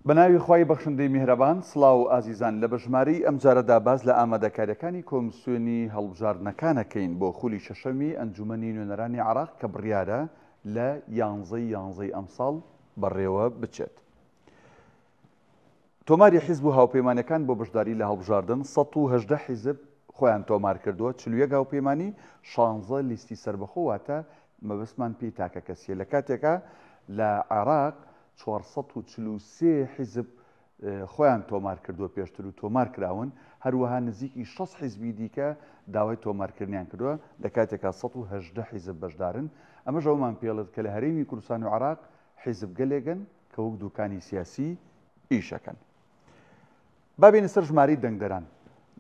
بەناوی خوای بەخشندەی میهرەبان سڵاو ئازیزان لە بەژمارەی ئەمجارەدا باس لە ئامادەکاریەکانی کۆمسیۆنی هەڵبژاردنەکانەکەین بۆ خولی شەشەمی ئەنجومەنی نوێنەرانی عێراق کە بڕیارە لە یانزەی یانزەی ئەمساڵ بەڕێوە بچێت. تۆماری حیزب و هاوپەیمانەکان بۆ بەشداری لە هەڵبژاردن 118 حیزب خۆیان تۆمار کردووە 41 هاوپەیمانی 16 لیستی سەربەخۆ واتە مەبەستمان پێی تاکە کەسیە لە کاتێکا لە عێراق 443 حیزب خۆیان تۆمار کردووە پێشتر و تۆمار کراون، هەروەها نزیکی 60 حیزبی دیکە داوای تۆمارکردنیان کردووە، لە کاتێکا 118 حیزب بەشدارن، ئەمەش ئەوەمان پێڵێت کە لە هەرێمی کوردستان و عێراق حیزبگەلێگن کە وەک دوکانی سیاسی ئیشەکەن. با بێینە سەر ژمارەی دەنگدەران.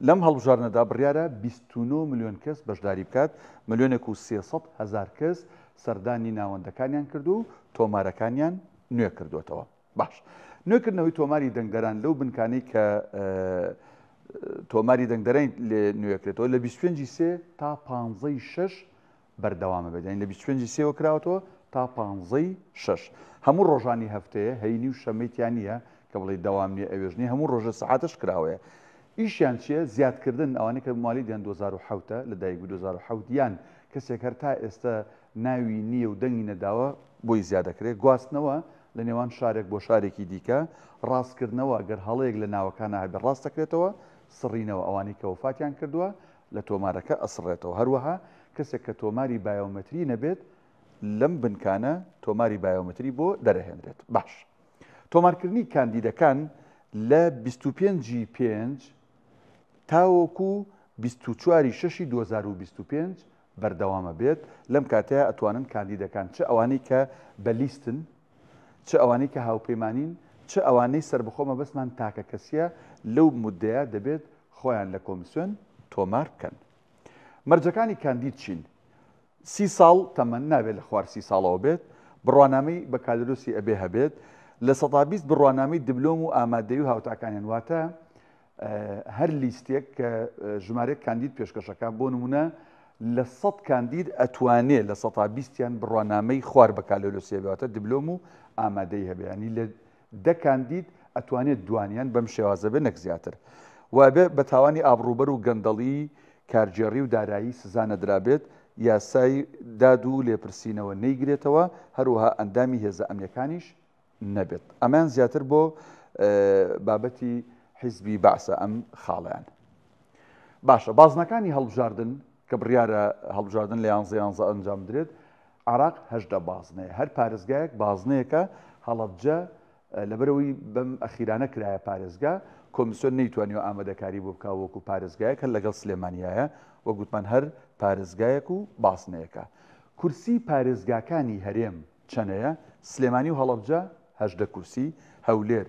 لەم هەڵبژاردنەدا بڕیارە 29 ملیۆن کەس بەشداری بکات، ملیۆنێک و 300 هەزار کەس سەردانی ناوەندەکانیان کردووە و تۆمارەکانیان نوێ کردووەتەوە. باش نوێکردنەوەی تۆماری دەنگدەران لەو بنکانەی کە تۆماری دەنگدەران لێ نوێکرێتەوە لە 25 سێ تا 15 شەش بەردەوامە بێت یانی لە 25 سێوە کراوەتەوە تا 15 شەش هەموو ڕۆژانی هەفتەیە هەینی و شەمەی تیا نییە کە بڵێ دەوام نییە ئەوێش نییە هەموو ڕۆژە سەعاتش کراوەیە ئیشیان چییە زیادکردن ئەوانەی کە موالیدیان 2007 لە دایک بوو 2007 یان کەسێک هەر تا ئێستا ناوی نییە و دەنگی نەداوە بۆی زیادەکرێت گواستنەوە لە نێوان شارێک بۆ شارێکی دیکە، ڕاستکردنەوە، گەر هەڵەیەک لە ناوەکانا هەبێت ڕاست دەکرێتەوە، سڕینەوە، ئەوانەی کە وەفاتیان کردووە لە تۆمارەکە ئەسڕرێتەوە، هەروەها کەسێک کە تۆماری بایۆمەتری نەبێت لەم بنکانە تۆماری بایۆمەتری بۆ دەرەهێنرێت. باش تۆمارکردنی کاندیدەکان لە 25 ی پێنج تاوەکو 24 ی شەشی 2025 بەردەوامە بێت، لەم کاتەیا ئەتوانن کاندیدەکان چ ئەوانەی کە بە لیستن، چ ئەوانەی کە هاوپەیمانین، چ ئەوانەی سەربەخۆ مەبەستمان تاکە کەسیە لەو مودەیە دەبێت خۆیان لە کۆمسیۆن تۆمار بکەن. مەرجەکانی کاندید چین؟ سی ساڵ تەمەن، نابێت لە خوار سی ساڵەوە بێت، بڕوانامەی بەکالۆریۆسی ئەبێ هەبێت، 20% بڕوانامەی دبلۆم و ئامادەیی و هاوتاکانیان واتە هەر لیستێک کە ژمارەیەک کاندید پێشکەشەکە بۆ نمونە لە سەد کاندید ئەتوانێ لە سەتا بیستیان بڕوانامەی خوار بەکالۆریۆسی هەبێ واتە دبلۆم و ئامادەی هەبێ ینی لە دە کاندید ئەتوانێت دوانیان بەم شێوازە بێ نەک زیاتر وابێ بە تاوانی ئابڕوبەر و گەندەڵی کارگێڕی و دارایی سزا نەدرابێت یاسای داد و لێپرسینەوە نەیگرێتەوە هەروەها ئەندامی هێزە ئەمنیەکانیش نەبێت ئەمەیان زیاتر بۆ بابەتی حیزبی بەعسە ئەم خاڵیان باشە بازنەکانی هەڵبژاردن کە بڕیارە هەڵبژاردن لە یانزە یانزە ئەنجام درێت عراق هەشدە بازنەیە هەر پارێزگایەک بازنەیەکە هەڵەبجە لەبەرەوەی بەم ئەخیرانە کرایە پارێزگا کۆمیسیۆن نەیتوانیوە ئامادەکاری بۆ بکە وەکو پارێزگایەک هەر لەگەڵ سلێمانیایە وە گوتمان هەر پارێزگایەک و بازنەیەکە کورسی پارێزگاکانی هەرێم چەنەیە؟ سلێمانی و هەڵەبجە 18 کورسی، هەولێر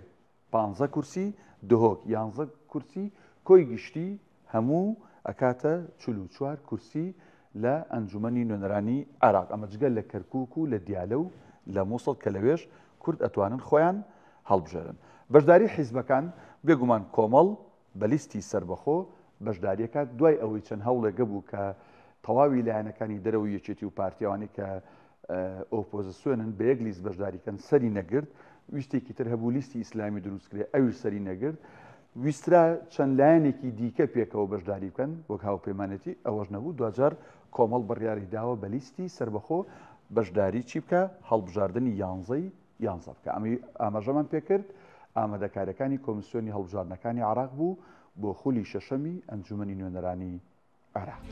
15 کورسی، دهۆک 11 کورسی، کۆی گشتی هەموو ئەکاتە 44 کورسی لە ئەنجومەنی نوێنەرانی عێراق، ئەمە جگە لە کەرکوک و لە دیالە و لە موسڵ کە لەوێش کورد ئەتوانن خۆیان هەڵبژێرن. بەشداری حیزبەکان، بێگومان کۆمەڵ بە لیستی سەربەخۆ بەشداریەکات، دوای ئەوەی چەند هەوڵێک هەبوو کە تەواوی لایەنەکانی دەرەوەی یەکێتی و پارتی ئەوانەی کە ئۆپۆزسیۆنن بە یەک لیست بەشداری کەن سەری نەگرت، ویستێکی تر هەبوو لیستی ئیسلامی دروست کرێ ئەویش سەری نەگرت، ویسترا چەند لایەنێکی دیکە پێکەوە بەشداری بکەن وەک هاوپەیمانێتی ئەوەش نەبوو، دواجار کۆمەڵ بڕیاری داوە بە لیستی سەربەخۆ بەشداری چی بکە هەڵبژاردنی یانزەی یانزە بکە ئەمەی ئاماژەمان پێکرد ئامادەکاریەکانی کۆمیسیۆنی هەڵبژاردنەکانی عێراق بوو بۆ خولی شەشەمی ئەنجومەنی نوێنەرانی عێراق.